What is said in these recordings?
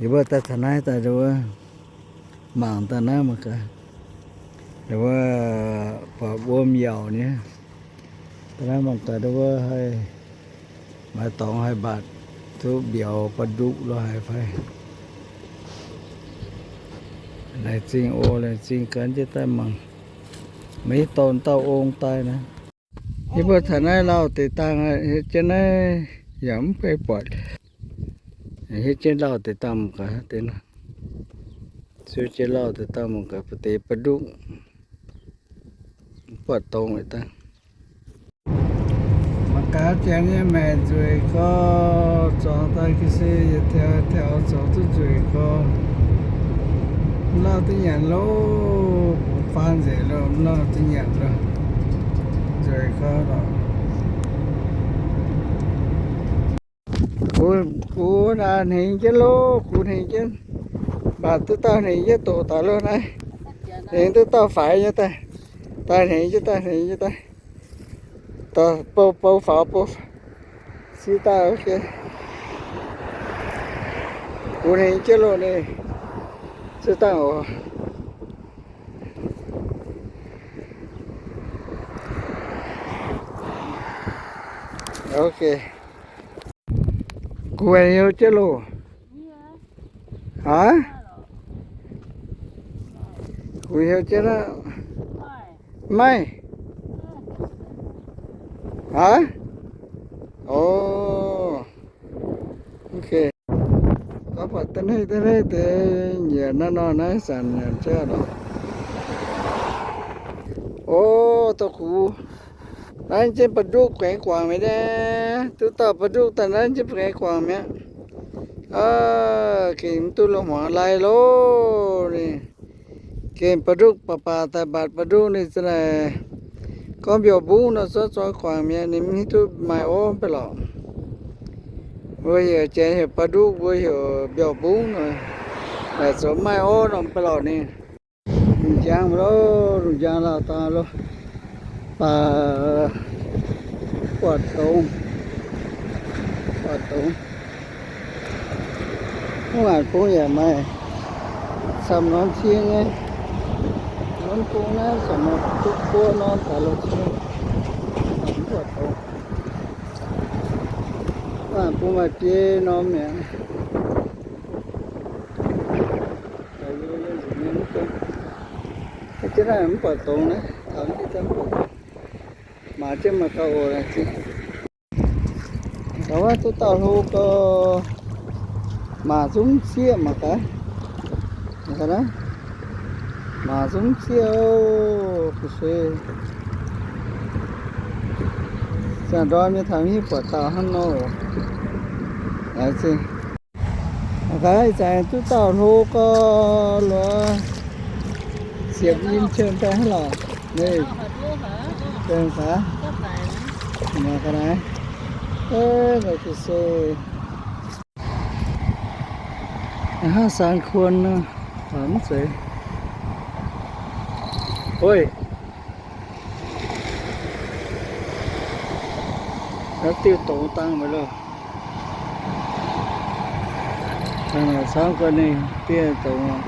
Yie mbuo daaih taux naaiv daaih nduov, mangc daaih naaiv mangc gaax, nduov, buatc wuom yaauc nyei. Daaih naaiv mangc gaax nduov, haih maaih dorngx haih mbaatc duqv mbiauz ba'nduqv lo haaix fai. Laengz zingh oc, laengz zingh ganh jienv daaih mangc. Maiv hiuv dorh dauh ong daaih naaiv. Yie mbuo taux naaiv lauh deix dangh, hietv jienv naaiv yaac mv bei buatc. Hietv jienv lauh deix dangh mangc gaax deix, ziouc jienv lauh deix dangh mangc gaax ba'deix ba'nduqv, mv buatc dongh dangh. Mangc gaax janx nyei maengc nzueic gorx, zuangx daaih ga'sie yietc taux taux zuangx duqv nzueic gorx. Lauh duqv nyanc loh, bungx faan nzengc loh, lauh duqv nyanc loh, nzueic gorx loh. Gux, gux naaic hnengx jienv loh, gux hnengx jienv. Mv baac duqv dauh hnengx jienv doqc daaih loh naaiv. Hnengx duqv dauh faix nyei daaih. Daaih hnengx jienv daaih, hnengx jienv daaih. Daaih bou, bou faaux bou. Siev daaih, ok. Gux hnengx jienv loh ninh. Siev daaih oc. Ok. Gux heuc jienv loh. Aav? Gux heuc jienv aqv. Maiv. Aav? Oc. Ok. Gorngv buatc da'hneiv da'hneiv deix nyiec naaiv nor naaiv zanc nyanc jienv lorqc. O, da'gux naaiv jienv ba'nduqv guaengx guangc mi'aqv. Duqv dauh ba'nduqv daaih naaiv jienv guaengx guangc mi'aqv. Gengh mv duqv lungh hmuangx lai loh ninh. Gengh ba'nduqv baac baac daaih mbatc ba'nduqv ninh za'naaic gorngv mbiauz mbungv nor zorqv zuangx guangc mi'aqv, ninh mv hiuv duqv maaih orv mv bei lorqc. Mbuo heuc janx heuc ba'nduqv, mbuo heuc mbiauz mbungv nor, naaic zoux maaih orv norm bei lorqc ninh. Lungh njang loh, lungh njang lauh dangh loh, baac buatc dongz, buatc dongz. Mv baac bung yaac maaih camv norm cing nyei. Norm bung naaiv camv norm duqv buov norm daaih loh cing. Mv buatc dongz. Mv baac bung maaih biei norm mi'aqv. Jienv naaiv mv buatc dongz naaiv, taux naaiv jienv mv buatc dongz. Maaz jienv maaih gauh oc. Gauh wuov duqv dauh hlo gau, maaz zungv sieqv mangc gaax. Maaz zungv sieqv oc, ga'sie. Ziangh ndorm nyei taux hiuv buatc dauh hnangv nor oc. Laengz zingh. Mangc gaax ih zanc duqv dauh hlo gau, luoz ziepc in qiemx daaih hnangv lorqc. Ninh, mangc gaax, mangc gaax naaiv. Ov, ga'sie. Hnangv saan kuon nor, mv zeiz. Oi. Naaiv diuh dongz dangh maiv loh. Camv gau ninh diuh dongz.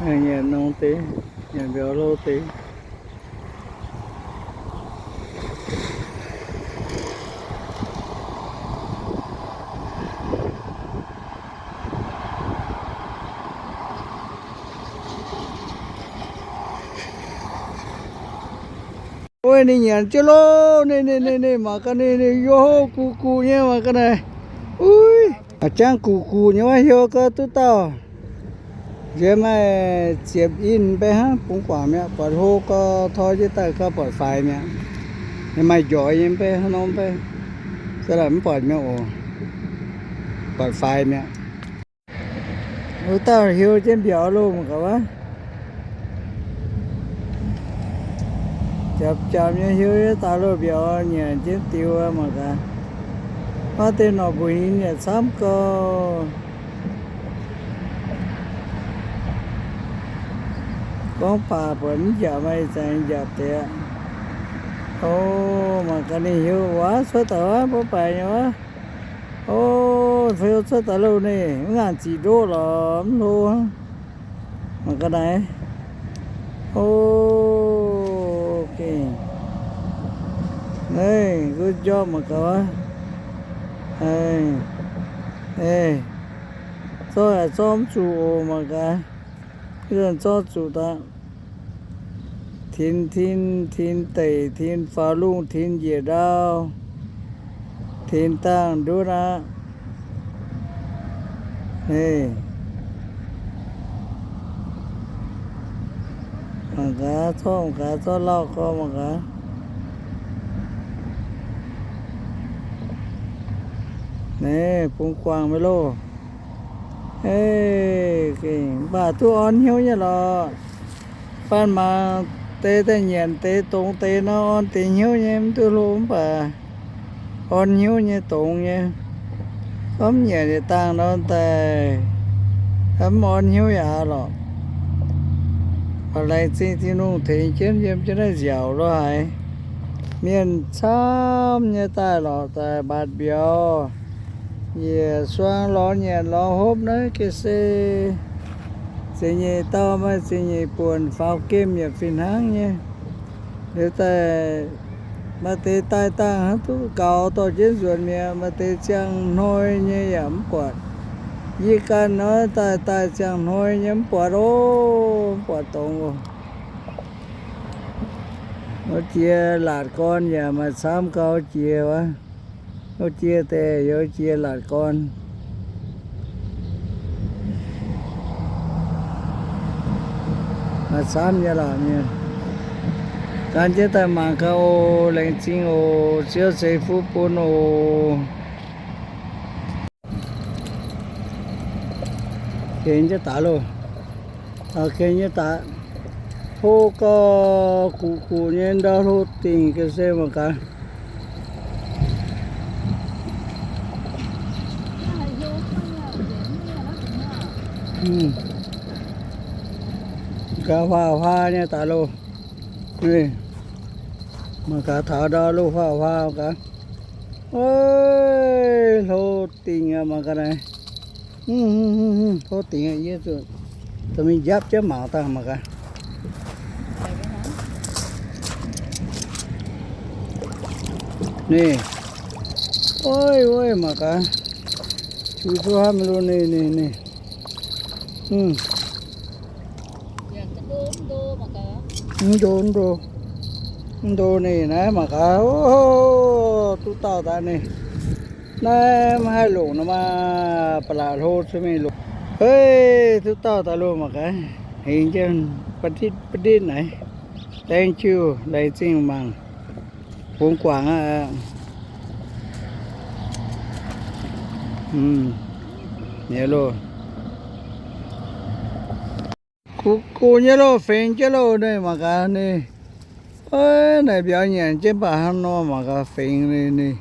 Nyanc nongx deix, nyanc mbiauz hlo deix. Ov, ninh nyanc jienv loh, ninh, ninh, ninh, ninh mangc gaax ninh, ninh yo gux gux nyei mangc gaax naaic. Uix, jangv gux gux nyei wuov hiuv gau duqv dauh. Nziex maaih ziepc in mbaeqv hnangv, bungx guangc mi'aqv, buatc hlo gau tor jienv daaih gau buatc faix mi'aqv. Ninh maaih njorx nyei mbaeqv hnangv nor mbaeqv, se laaix mv buatc mi'aqv oc. Buatc faix mi'aqv. Wuov dauh hiuv jienv mbiauz loh mangc gaax wuov. Japc japc nyei hiuv jienv daaih loh mbiauz nyanc jienv diux mangc gaax. Maaih deix norqc mbuoqc hingx yaac camv gau. Gorngv baac buatc mv njaaux maaih ih zanc njaaux deix. O, mangc gaax ninh hiuv wuov cuotv daaih wuov, mbuo baix nyei wuov. O, fei cuotv daaih loh ninh, mv ngaanc ziqc ndoqv lorqc, mv hlo. Mangc gaax naaiv. O, gengh. Naaiv, gu njormh mangc gaax wuov. Zorqv, zorqv mv zuqc oc, mangc gaax. Zorqv zuqc daaih. Tin, tin, tin deic, tin faaux lungh, tin njiec ndau, tin dangh nduov aqv. Naaiv, mangc gaax, zorqv mangc gaax, zorqv lauh gorx mangc gaax. Naaiv, bungx guangc maiv loh. Mv baac duqv orn hnyouv nyei lorqc. Faanh mangc deix daaih nyanc deix dongz deix nor, orn deix hnyouv nyei, mv duqv hlo mv baac orn hnyouv nyei dongz nyei. Gorngv nyanc yietc dangh nor daaih, mv orn hnyouv yaac aqv lorqc. Baac laengz zingh Tin-Hungh tengx jienv yiem jienv naaiv nziaauc lo haaix. Mienh camv nyei daaih lorqc, daaih mbatc mbiauz, njiec suang lorz nyanc lorz hopv naaiv ga'sie. Ziex nyeic dauh maaih ziex nyeic buonc, faaux gemh yaac fih hnangv nyei. Liuz daaih maaih deix daaih dangh hnangv duqv gaux dorh jienv nzuonx mi'aqv, maaih deix ziangh hnoi nyei yaac mv buatc. Yie ganh nor daaih, daaih ziangh hnoi nyei mv buatc oc, mv buatc dongz oc. Wuov jiex laatc gorn yaac maaih camv gau jiex wuov. Wuov jiex deix youz jiex laatc gorn. Maaih camv nyei lorqc mienh. Gan jienv daaih mangc gaax oc. Laengz zingh oc. Ziouv ceix fuqv bun oc. Gengh jienv daaih loh. Gengh jienv daaih. Hlo gau, guqc guqc nyei ndau, hlo dingc ga'sie mangc gaax. Gaax huaax huaax nyei daaih loh. Mangc gaax taux ndau loh huaax huaax gaax. Hlo dingc aqv mangc gaax naaiv. Hlo dingc aqv, yie zuqc mingh njapv jienv mangc dangh mangc gaax. Ninh, oi, oi, mangc gaax. Qu zuov hnamv lo ninh, ninh, ninh. Mv ndo, mv ndo, mv ndo ninh naaiv mangc gaax. O, duqv dauh daaih ninh. Naaiv maiv haih longc nor maah, ba'laqc hlo cuotv mingh longc. Hei, duqv dauh daaih loh mangc gaax. Hingx jienv ba'nditv ba'nditv naaiv. Thank you, laengz zingh mangc. Bungx guangc aqv. Nyei loh. Gu gu nyei loh, fengx jienv loh, ninh mangc gaax ninh. Ov, naaic mbiauz nyanc jienv baac hnangv nor mangc gaax fengx ninh, ninh.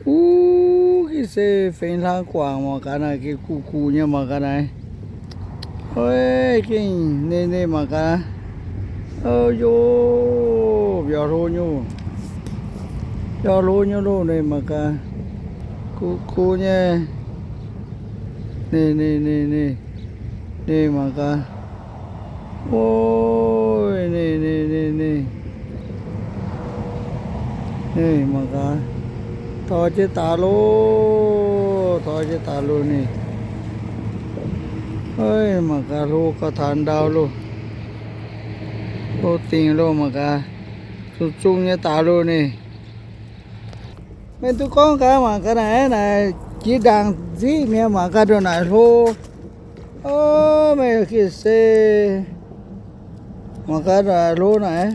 Uv, ga'sie fengx hlang guangc mangc gaax naaic, gengh gu gu nyei mangc gaax naaic. Ov, gengh ninh, ninh mangc gaax. Ov, yo, mbiauz hlo nyei. Mbiauz hlo nyei loh, ninh mangc gaax. Gu gu nyei. Ninh, ninh, ninh, ninh. Ninh mangc gaax. Ov, ninh, ninh, ninh, ninh. Ninh mangc gaax. Tor jienv daaih loh, tor jienv daaih loh ninh. Ov, mangc gaax hlo gauh taux ndau loh. Hlo dingc loh mangc gaax. Zungh zungh nyei daaih loh ninh. Maiv duqv gorngv gaax, mangc gaax naaic, naaic jiex ndaangc nziqv mi'aqv, mangc gaax ndongc naaic hlo. Ov, meih gengh se mangc gaax ndongc naaic hlo naaic.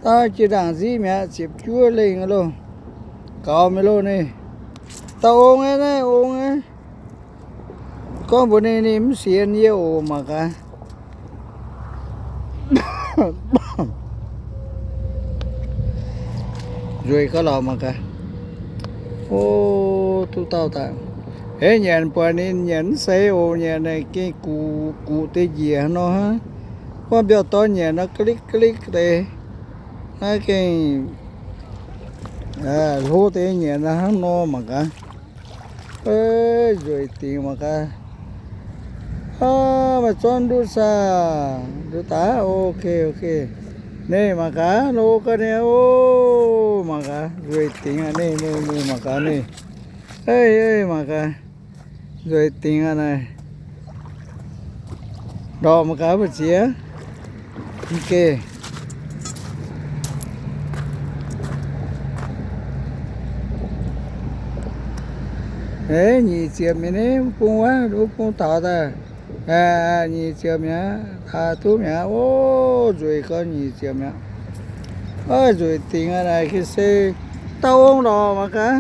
Dauh jiex ndaangc nziqv mi'aqv, ziepc juov lengh loh. Gaux mi'aqv loh ninh. Dauh ong nyei naaiv, ong nyei. Gorngv mbuox ninh, ninh mv sienx yie oc mangc gaax. Nzueic gauh lorqc mangc gaax. O, duqv dauh daaih. Eix nyanc buatc ninh nyanc mv seix oc, nyanc naaic gengh guqc guqc deix njiec nor hnangv. Gorngv mbiauz-dorn nyanc nor ga'likv ga'likv deix. Naaiv gengh hlo deix nyanc hnangv nor mangc gaax. Nzueic dingc mangc gaax. Maaih zorqv ndutv saah? Ndutv daaih. Ok, ok. Ninh mangc gaax, hlo gauh ninh. O, mangc gaax, nzueic dingc aqv. Ninh, ninh, ninh mangc gaax ninh. Mangc gaax, nzueic dingc aqv naaic. Ndorqc mangc gaax mbu'ziex. Nqe, nyic ziepc mi'aqv, mv bung wuov, mv bung taux daaih. Nyic ziepc mi'aqv, taux duqv mi'aqv. O, nzueic gauh nyic ziepc mi'aqv. Nzueic dingc aqv naaic, ga'sie dauh ong lorqc mangc gaax.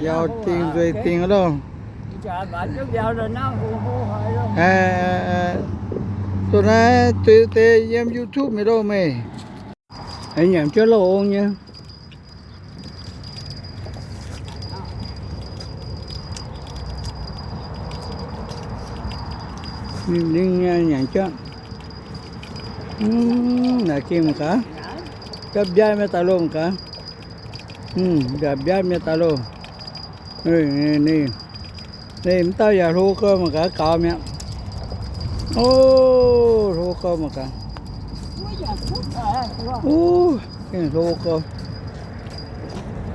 Yaac dingc nzueic dingc loh. Zuqc naaiv deix yiem YouTube mingh loh meih. Nyanc jienv loh ong nyei. Ninh nyanc jienv. Naaic gengh mangc gaax. Biaa mbiaatv mienh daaih loh mangc gaax. Mbiaatv mbiaatv mienh daaih loh. Ninh, ninh mv dauh yaac hlo gauh mangc gaax, gaux mi'aqv. O, hlo gauh mangc gaax. O, gengh hlo gauh.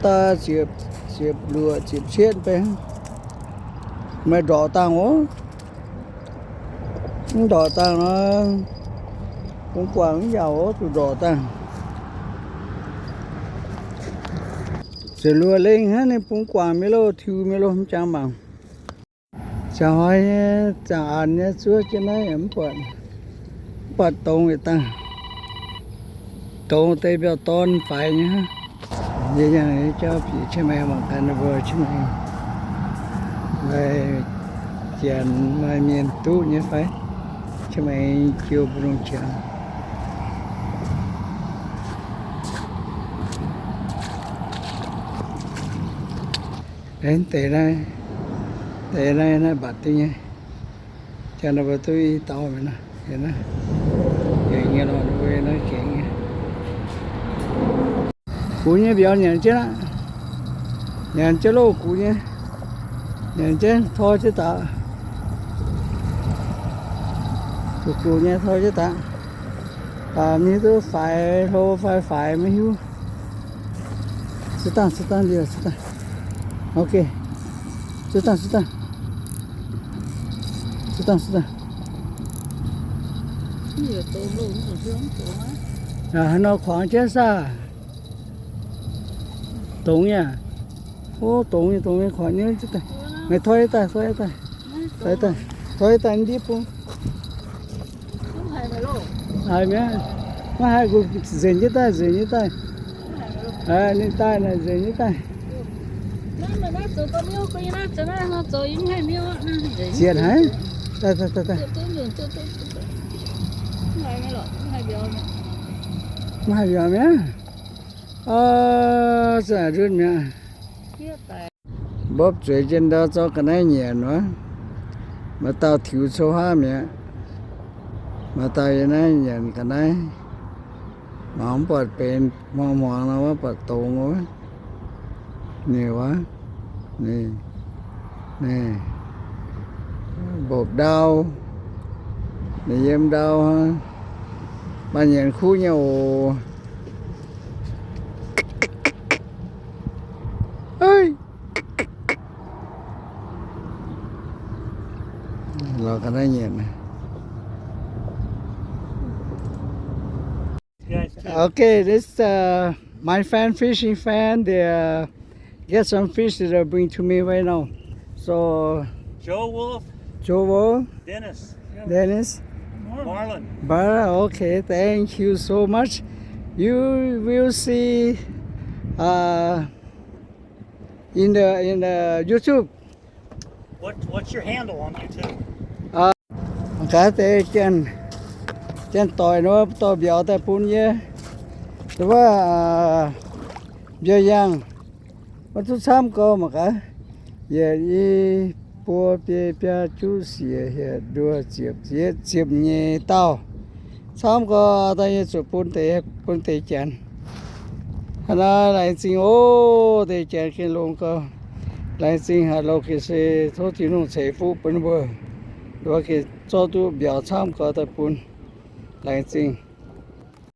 Daaih ziepc, ziepc luoqc, ziepc cietv bei. Meih ndorqc dangh oc. Mv ndorqc dangh nor, bungx guangc mv yaauc oc, zuqc ndorqc dangh. Ziouc luoqc lengh hnangv, ninh bungx guangc mingh loh, tiux mingh loh, mv jangx mangc. Ziangh hnoi nyei, ziangh aanx nyei zuov jienv naaiv yaac mv buatc, mv buatc dongz yietc dangh. Dongz deix mbiauz-dorn faix nyei hnangv. Yie yangh jauv bieqc Chiang Mai mangc gaax ninh mbuo Chiang Mai maaih janx maaih mienh duqv nyei fai. Chiang Mai jiu mbu'ndongx qangx. Aengx deix naaiv, deix naaiv, naaiv mbatc dingh nyei. Janx ninh mbuo duqv i dauh mi'aqv. Gengx nyei lorqc, ninh mbuo naaiv gengx nyei. Gux nyei mbiauz nyanc jienv aqv. Nyanc jienv loh, gux nyei. Nyanc jienv tor jienv daaih. Gux gux nyei tor jienv daaih. Baac mingh duqv faix hlo fai faix maiv hiuv. Sitv dangh, sitv dangh, liouh sitv dangh. Ok. Sitv dangh, sitv dangh. Sitv dangh, sitv dangh. Aa, haaix nor kuangx jienv saah? Dongz nyei aac? O, dongz nyei, dongz nyei, kuangx nyei. Meih toi daaih, toi daaih. Toi daaih, toi daaih ndiev bung. Haiz mi'aqv. Maiv haiz, nzengc jienv daaih, nzengc jienv daaih. Ninh daaih naaic nzengc jienv daaih. Zietc haic. Daaih, daaih, daaih, daaih. Maiv haiz mbiauz mi'aqv. O, za'gengh ndutv mi'aqv. Mbopv zueiz jienv ndau zorqv ga'naaiv nyanc wuov. Maaih dauh tiux cou haav mi'aqv. Maaih dauh yiem naaiv nyanc ga'naaiv. Mangc mv buatc benx hmuangx hmuangx nor, maiv buatc dongz wuov. Ninh wuov, ninh, ninh, mbopv ndau, ninh yiem ndau, maaih nyanc kuv nyei oc. Lorz ga'naaiv nyanc. Okay, this uh, my friend, fishing friend, they uh, get some fish that they bring to me right now. So Joe Wolf. Joe Wolf. Dennis. Dennis. Marlon. Marlon. Okay, thank you so much. You will see uh, In the, in the YouTube. What, what's your handle on YouTube? Mangc gaax deix janx, janx-doic nor dorh mbiauz daaih bun yie. Wuov, mbiauz-yaangh, maiv duqv camv gau mangc gaax. Yietc, i, buo, biei, biaa, juqv, siec, hietc, luoqc, ziepc, ziepc nyeic dauh. Camv gau, daaih yie zuqc bun deix, bun deix janx. Hnangv naaiv laengz zingh oc, deix janx gengh longx gau. Laengz zingh haaix lorqc gengh se tov Tin-Hungh ceix fuqv bun mbuo, mbuo gengh zorqv duqv mbiauz camv gau daaih bun. Laengz zingh.